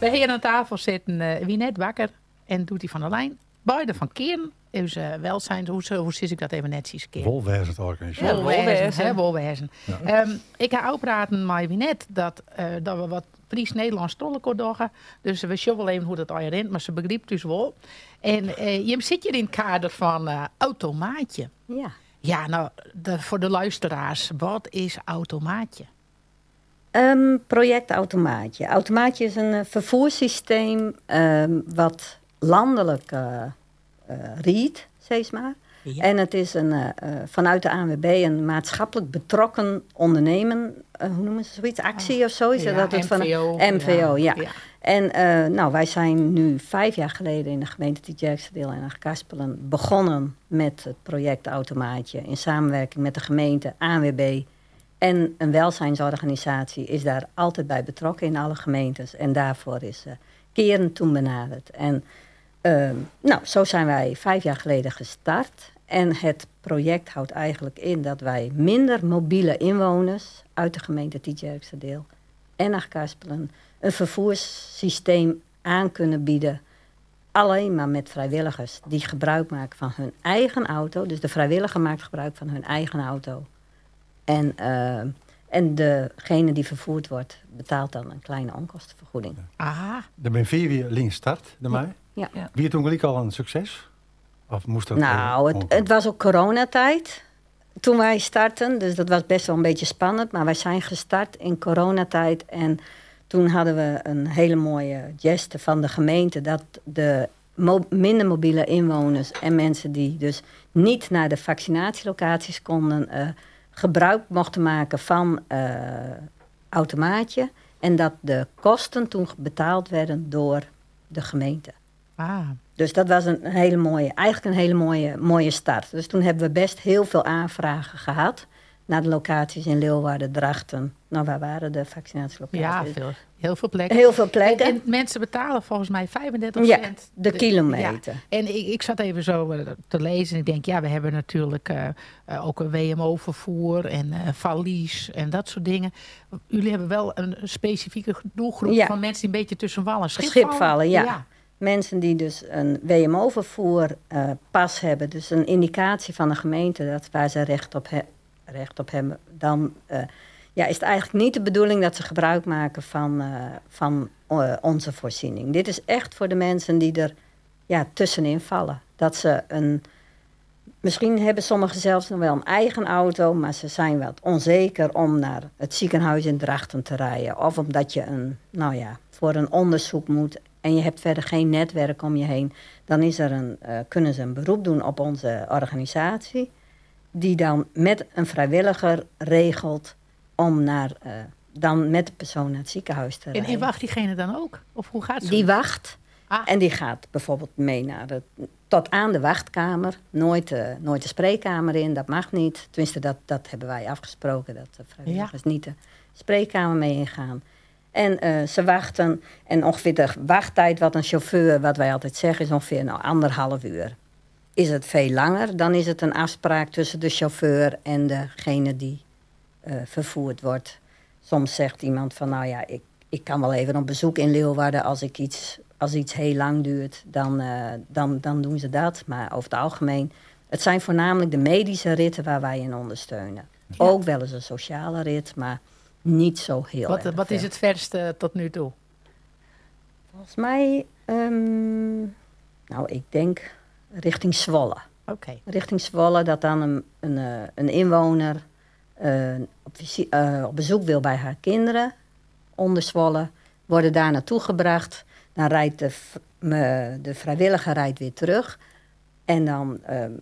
We ha hjir oan tafel sitten Winet Bakker en Doetie van der Lijn. Beide fan Kearn. Ús welzijn, hoe sis ik dat even netsjes? Kearn. Wolwêzensorganisaasje. Ja, wolwêzen, hè, wolwêzen. Ik ha ôfpraten mei Winet dat we wat Frysk-Nederlânsk troch elkoar dogge. Dus we sjogge wol even hoe't dat allegear rint, mar se begrypt ús wol. En jim sitte hjir yn it kader fan Automaatje. Ja. Ja, no, foar de luisteraars, wat is Automaatje? Project Automaatje. Automaatje is in ferfoersysteem wat lanlik rydt, sis mar. En it is vanuit de ANWB in maatschappelijk betrokken ondernemen, hoe noemen ze zoiets? Actie of zo? Is Ja, dat het van MVO. MVO, ja. En nou, wij zijn nu 5 jaar geleden in de gemeente Tietjerksteradeel en Achtkarspelen begonnen met het project Automaatje. In samenwerking met de gemeente, ANWB en een welzijnsorganisatie is daar altijd bij betrokken in alle gemeentes. En daarvoor is Kearn toen benaderd. En nou, zo zijn wij 5 jaar geleden gestart. En het project houdt eigenlijk in dat wij minder mobiele inwoners uit de gemeente Tietjerksteradeel en Achtkarspelen een vervoerssysteem aan kunnen bieden. Alleen maar met vrijwilligers die gebruik maken van hun eigen auto. Dus de vrijwilliger maakt gebruik van hun eigen auto. En degene die vervoerd wordt, betaalt dan een kleine onkostenvergoeding. Aha. Der binne 4 jier lyn start, dermei. Ja. Ja. Wie it toen al in sukses? Of moast dat Nou, het was ook coronatijd toen wij startten. Dus dat was best wel een beetje spannend. Maar wij zijn gestart in coronatijd. En toen hadden we een hele mooie geste van de gemeente, dat de minder mobiele inwoners en mensen die dus niet naar de vaccinatielocaties konden, gebruik mochten maken van Automaatje. En dat de kosten toen betaald werden door de gemeente. Dus dat was een hele mooie, eigenlijk een hele mooie, mooie start. Dus toen hebben we best heel veel aanvragen gehad naar de locaties in Leeuwarden, Drachten. Nou, waar waren de vaccinatielocaties? Ja, veel, heel veel plekken. Heel veel plekken. En mensen betalen volgens mij 35 Ja, cent. de kilometer. Ja. En ik zat even zo te lezen en ik denk, ja, we hebben natuurlijk ook een WMO-vervoer en valies en dat soort dingen. Jullie hebben wel een specifieke doelgroep van mensen die een beetje tussen wal en schip Schip vallen. vallen, ja. Mensen die dus een WMO-vervoer pas hebben, dus een indicatie van de gemeente dat waar ze recht op hebben, dan ja, is het eigenlijk niet de bedoeling dat ze gebruik maken van onze voorziening. Dit is echt voor de mensen die er, ja, tussenin vallen. Dat ze een, misschien hebben sommigen zelfs nog wel een eigen auto, maar ze zijn wat onzeker om naar het ziekenhuis in Drachten te rijden. Of omdat je een, nou ja, voor een onderzoek moet en je hebt verder geen netwerk om je heen. Dan kunnen ze een beroep doen op onze organisatie, die dan met een vrijwilliger regelt om dan met de persoon naar het ziekenhuis te En rijden. wacht diegene dan ook? Of hoe gaat Die zoiets? wacht. En die gaat bijvoorbeeld mee tot aan de wachtkamer. Nooit de spreekkamer in, dat mag niet. Tenminste, dat hebben wij afgesproken, dat de vrijwilligers niet de spreekkamer mee ingaan. En ze wachten. En ongeveer de wachttijd wat een chauffeur, wat wij altijd zeggen, is ongeveer, nou, anderhalf uur. Is het veel langer, dan is het een afspraak tussen de chauffeur en degene die vervoerd wordt. Soms zegt iemand van, nou ja, ik kan wel even op bezoek in Leeuwarden. Als iets heel lang duurt, dan doen ze dat. Maar over het algemeen, het zijn voornamelijk de medische ritten waar wij in ondersteunen. Ook wel eens een sociale rit, maar niet zo heel erg Wat is veel. het verste tot nu toe? Volgens mij, nou, ik denk richting Zwolle. Richting Zwolle, dat dan een inwoner op bezoek wil bij haar kinderen onder Zwolle, worden daar naartoe gebracht. Dan rijdt de vrijwilliger rijdt weer terug. En dan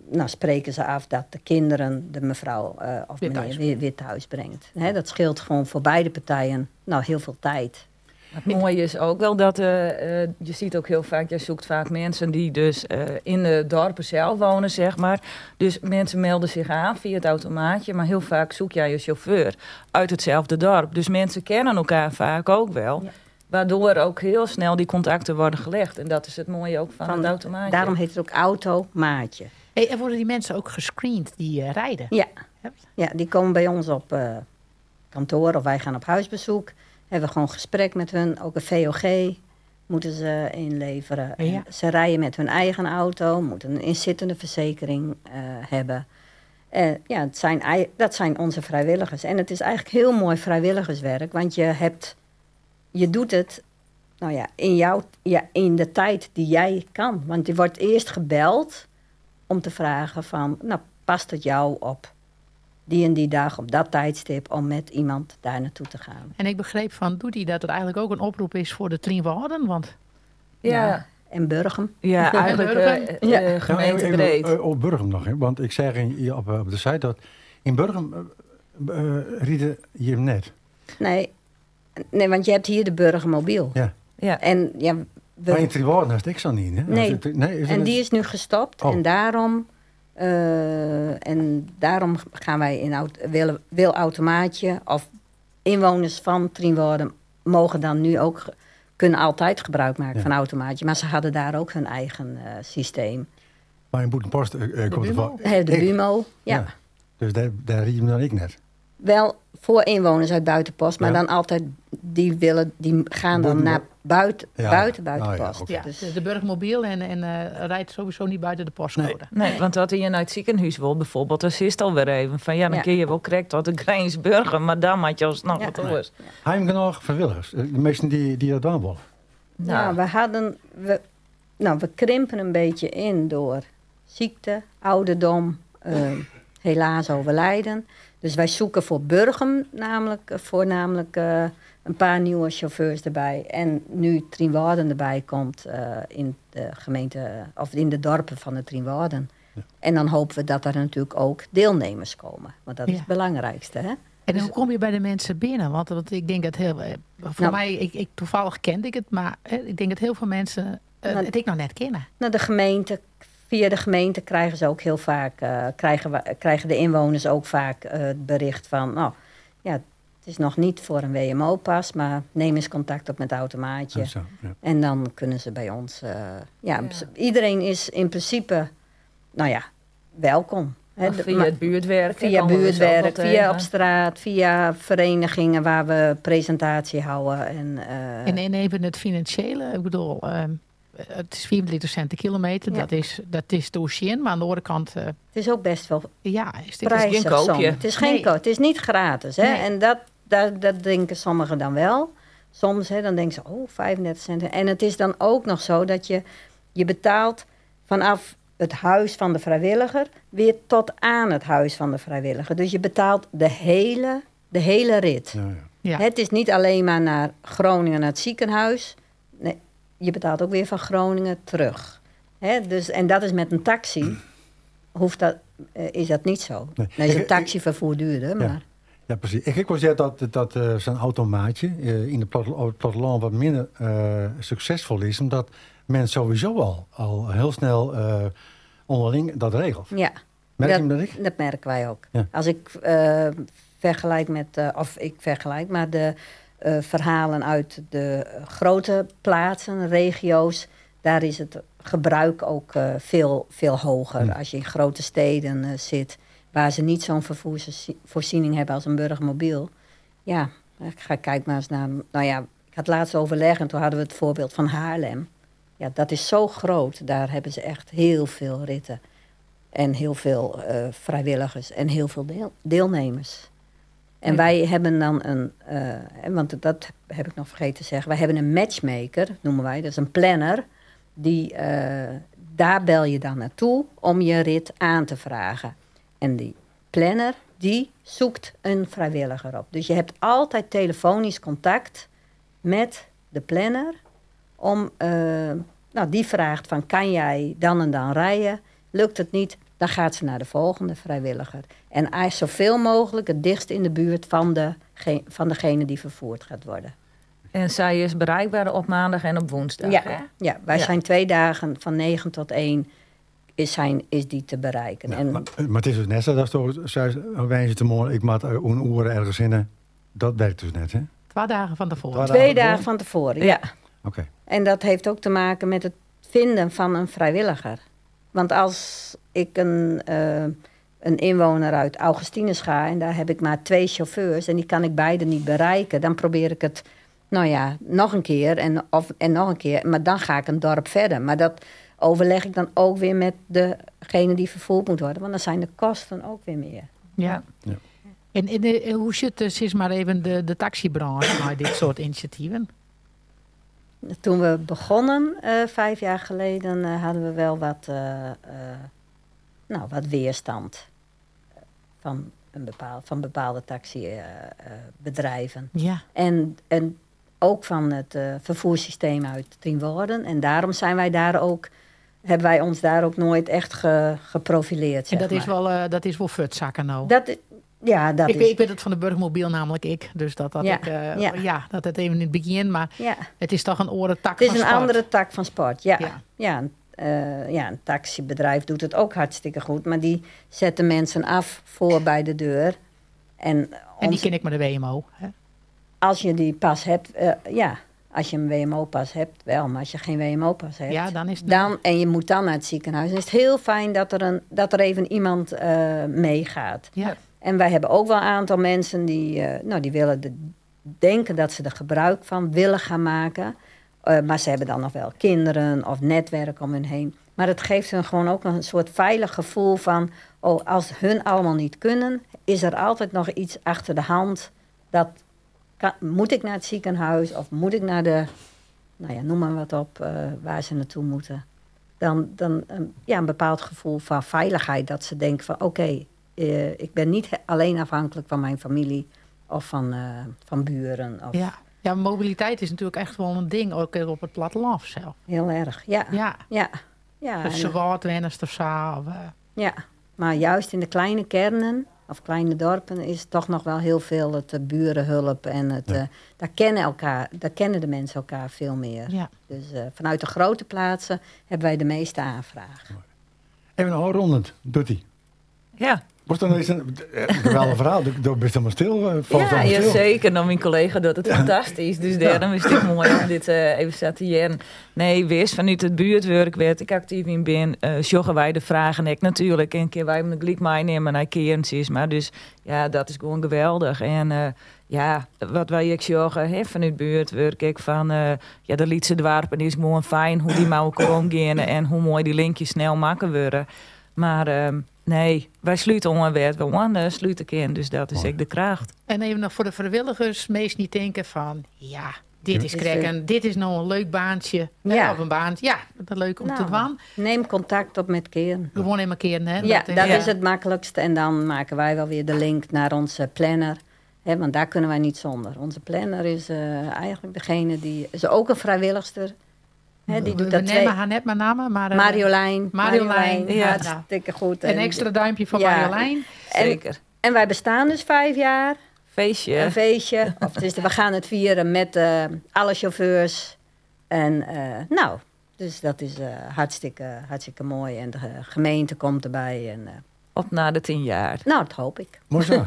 nou, spreken ze af dat de kinderen de mevrouw of Weer meneer thuis. weer thuis brengt. Hè, dat scheelt gewoon voor beide partijen, nou, heel veel tijd. Het mooie is ook wel dat je ziet ook heel vaak, jij zoekt vaak mensen die dus in de dorpen zelf wonen, zeg maar. Dus mensen melden zich aan via het automaatje, maar heel vaak zoek jij je chauffeur uit hetzelfde dorp. Dus mensen kennen elkaar vaak ook wel. Waardoor ook heel snel die contacten worden gelegd. En dat is het mooie ook van het automaatje. Daarom heet het ook automaatje. Hey, en worden die mensen ook gescreend die rijden? Ja. Hè? Ja, die komen bij ons op kantoor of wij gaan op huisbezoek. Hebben we gewoon gesprek met hun, ook een VOG. Moeten ze inleveren. En Ja. ze rijden met hun eigen auto, moeten een inzittende verzekering hebben. Ja, dat zijn onze vrijwilligers. En het is eigenlijk heel mooi vrijwilligerswerk, want je doet het, nou ja, in de tijd die jij kan. Want je wordt eerst gebeld om te vragen van, nou, past het jou op die en die dag, op dat tijdstip, om met iemand daar naartoe te gaan. En ik begreep van Doetie dat het eigenlijk ook een oproep is voor de Trynwâlden, want Ja. Ja. En Burgum. Ja, eigenlijk Burgum. Ja. gemeente Ja, even, breed. Op Burgum nog, hè? Want ik zei op de site dat in Burgum rieden je hem net. Nee. Nee, want je hebt hier de Burgermobiel. Ja. Ja. En, ja, we, Maar in Trynwâlden is het ik zo niet, hè? Nee. Nee, is en het- die is nu gestopt. Oh. En daarom gaan wij in wil automaatje of inwoners van Trynwâlden mogen dan nu ook kunnen altijd gebruik maken van automaatje. Maar ze hadden daar ook hun eigen systeem. Maar in Bûtenpost komt er Bumo? van. De Ik. Bumo, ja. Ja. Dus daar riep hem dan ik net. Wel voor inwoners uit Buitenpost, maar Ja. dan altijd die willen, die gaan dan Buiten- naar Ja. buiten Nou ja, Buitenpost. oké. Ja, Dus, de Burgermobiel en rijdt sowieso niet buiten de postcode. Nee, want dat je naar het ziekenhuis wil bijvoorbeeld, dat is het alweer even van ja, dan Ja. kun je wel correct tot de Grijnsburger, maar dan moet je alsnog Ja. wat anders. Hij heeft genoeg vrijwilligers. De meesten die dat doen willen. nou, we krimpen een beetje in door ziekte, ouderdom, helaas overlijden. Dus wij zoeken voor Burgum namelijk, voornamelijk een paar nieuwe chauffeurs erbij. En nu Trynwâlden erbij komt in de gemeente, of in de dorpen van de Trynwâlden. Ja. En dan hopen we dat er natuurlijk ook deelnemers komen. Want dat is Ja. het belangrijkste, hè? En hoe kom je bij de mensen binnen? Want ik denk dat heel, voor Nou. mij, ik, toevallig kende ik het, maar ik denk dat heel veel mensen het ik nog net kennen. Nou, de gemeente, via de gemeente krijgen ze ook heel vaak, krijgen de inwoners ook vaak het bericht van, nou ja, het is nog niet voor een WMO-pas, maar neem eens contact op met het automaatje. Oh, zo, ja. En dan kunnen ze bij ons, iedereen is in principe, nou ja, welkom. Hè, Of via maar het buurtwerk. hè, via komen we ze ook wel buurtwerk, via tegen. op straat, via verenigingen waar we presentatie houden. En, En even het financiële, ik bedoel, het is 34 cent de kilometer, Ja. dat is dossier, maar aan de andere kant, het is ook best wel ja, is dit prijzig geen koopje. soms. Het is geen Nee. koop, het is niet gratis. Hè? Nee. En dat denken sommigen dan wel. Soms hè, dan denken ze, oh, 35 cent. En het is dan ook nog zo dat je betaalt vanaf het huis van de vrijwilliger weer tot aan het huis van de vrijwilliger. Dus je betaalt de hele rit. Ja, ja. Ja. Het is niet alleen maar naar Groningen, naar het ziekenhuis. Nee, je betaalt ook weer van Groningen terug. Hè, dus, en dat is met een taxi, is dat niet zo. Nee. Dan is een Ik- taxivervoer duurder, maar... Ja, precies. Ik wil zeggen dat zo'n automaatje in het platteland wat minder succesvol is, omdat men sowieso al heel snel onderling dat regelt. Ja. Merk je hem dat ik? Dat merken wij ook. Ja. Als ik vergelijk met, of ik vergelijk, maar de verhalen uit de grote plaatsen, regio's, daar is het gebruik ook veel, veel hoger. Ja. Als je in grote steden zit, waar ze niet zo'n vervoersvoorziening hebben als een burgermobiel. Ja, ik ga kijk maar eens naar. Nou ja, ik had laatst overleg en toen hadden we het voorbeeld van Haarlem. Ja, dat is zo groot. Daar hebben ze echt heel veel ritten. En heel veel vrijwilligers en heel veel deelnemers. En Ja. wij hebben dan een, want dat heb ik nog vergeten te zeggen. Wij hebben een matchmaker, noemen wij. Dat is een planner. Die, daar bel je dan naartoe om je rit aan te vragen. En die planner, die zoekt een vrijwilliger op. Dus je hebt altijd telefonisch contact met de planner. Om, die vraagt van, kan jij dan en dan rijden? Lukt het niet, dan gaat ze naar de volgende vrijwilliger. En eigenlijk zoveel mogelijk het dichtst in de buurt van degene die vervoerd gaat worden. En zij is bereikbaar op maandag en op woensdag, Ja. hè? Ja, wij Ja. zijn 2 dagen van 9 tot 1 is die te bereiken. Ja, en, maar het is dus net zo dat toch wij zitten morgen, ik maak een oer ergens in. Dat werkt dus net, hè? 2 dagen van tevoren. 2 dagen van tevoren, ja. Oké. En dat heeft ook te maken met het vinden van een vrijwilliger. Want als ik een inwoner uit Augustinus ga en daar heb ik maar 2 chauffeurs en die kan ik beide niet bereiken, dan probeer ik het Nou ja, nog een keer en, of, en nog een keer. Maar dan ga ik een dorp verder. Maar dat overleg ik dan ook weer met degene die vervoerd moet worden. Want dan zijn de kosten ook weer meer. Ja. Ja. En hoe zit sinds maar even de taxibranche met dit soort initiatieven? Toen we begonnen, 5 jaar geleden, hadden we wel nou, wat weerstand van bepaalde taxibedrijven. En ook van het vervoerssysteem uit Trynwâlden. En daarom zijn wij daar ook, hebben wij ons daar ook nooit echt geprofileerd. En Zeg dat is maar. wel, dat is wel futzakken nou. Ja, dat Ik, is. weet, ik weet het van de Burgmobiel namelijk ik. Dus dat ik, ja. Dat het even in het begin, maar het is toch een oare tak Het is van een sport. andere tak van sport, ja. Ja, een taxibedrijf doet het ook hartstikke goed. Maar die zetten mensen af voor bij de deur. En, En die ken ik maar de WMO. Hè? Als je die pas hebt, ja, als je een WMO-pas hebt, wel. Maar als je geen WMO-pas hebt, Ja, dan is het... dan, en je moet dan naar het ziekenhuis, dan is het heel fijn dat er even iemand meegaat. En wij hebben ook wel een aantal mensen die, nou, die willen denken dat ze er gebruik van willen gaan maken. Maar ze hebben dan nog wel kinderen of netwerk om hun heen. Maar het geeft hun gewoon ook een soort veilig gevoel van... oh, als hun allemaal niet kunnen, is er altijd nog iets achter de hand. Dat kan, moet ik naar het ziekenhuis of moet ik naar de... nou ja, noem maar wat op, waar ze naartoe moeten. Dan ja, een bepaald gevoel van veiligheid. Dat ze denken van oké, ik ben niet alleen afhankelijk van mijn familie of van buren. Of, Ja, mobiliteit is natuurlijk echt wel een ding, ook op het platteland zelf. Heel erg, ja. Ja, Dus zwaardwenners of zo. Of, ja, maar juist in de kleine kernen of kleine dorpen is toch nog wel heel veel het burenhulp. En het, daar kennen de mensen elkaar veel meer. Dus vanuit de grote plaatsen hebben wij de meeste aanvragen. Even een rondend, doet hij. Ja. Was dan eens een geweldig verhaal. Du bist helemaal stil. Valt Ja, helemaal ja, stil. zeker. Nou, mijn collega doet het fantastisch. Dus daarom is het mooi om dit even te jaren. Nee, wist vanuit het buurtwerk werd ik actief in ben. Sjoggen wij de vragen ik natuurlijk. En een keer wij hem gelijk meenemen naar keertjes. Maar dus ja, dat is gewoon geweldig. En ja, wat wij ik sjoggen, hè, vanuit buurtwerk ik van ja, de Lietse dwarpen is gewoon fijn hoe die met elkaar omgaan en hoe mooi die linkjes snel maken worden. Maar nee, wij sluiten onweer. We want sluiten in, dus dat is Mooi. ook de kracht. En even nog voor de vrijwilligers, meest niet denken van, ja, dit is Is krekken, dit is nou een leuk baantje. Hè, Of een baantje, ja, dat is leuk om te Nou, doen. Neem contact op met Keern. Gewoon in keer, hè? Ja, dat ja. is het makkelijkste. En dan maken wij wel weer de link naar onze planner. Hè, want daar kunnen wij niet zonder. Onze planner is eigenlijk degene die... Is ook een vrijwilligster. Hè, die We, doet we dat nemen twee... haar net met name, maar... Marjolein. Marjolein, ja. Hartstikke goed. Een extra duimpje voor Marjolein. Zeker. En wij bestaan dus 5 jaar. Feestje. Een feestje. Of het is, we gaan het vieren met alle chauffeurs. En nou, dus dat is hartstikke mooi. En de gemeente komt erbij. En, Op na de 10 jaar. nou, dat hoop ik. Mooi zo.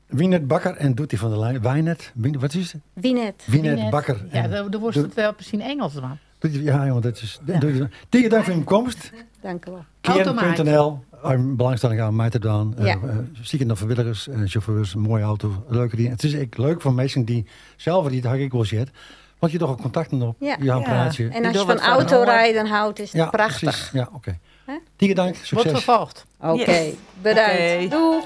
Wienet Bakker en Doetie van der Leyen. Wijnet? Wat is het? Wienet. Wienet Wienet. Bakker. Ja, en daar wordt het wel precies in Engels van. Doetie- ja, jongen, dat is... Doetie- Dikke dank voor je komst. Dank u wel. Keern.nl. Belangstelling aan mij te doen. Ja. Zieken nog vrijwilligers, chauffeurs, een mooie auto. Leuke die. Het is echt leuk voor mensen die zelf die het ik wel zit. Want je toch ook contacten op. Ja. Je gaat een praatje. En Die als je doen van wat van autorijden houdt, is het Ja, prachtig. precies. Ja, oké. Hè? Dikke dank. Wordt Succes. vervolgd. Oké, Yes. bedankt. Oké. Doeg.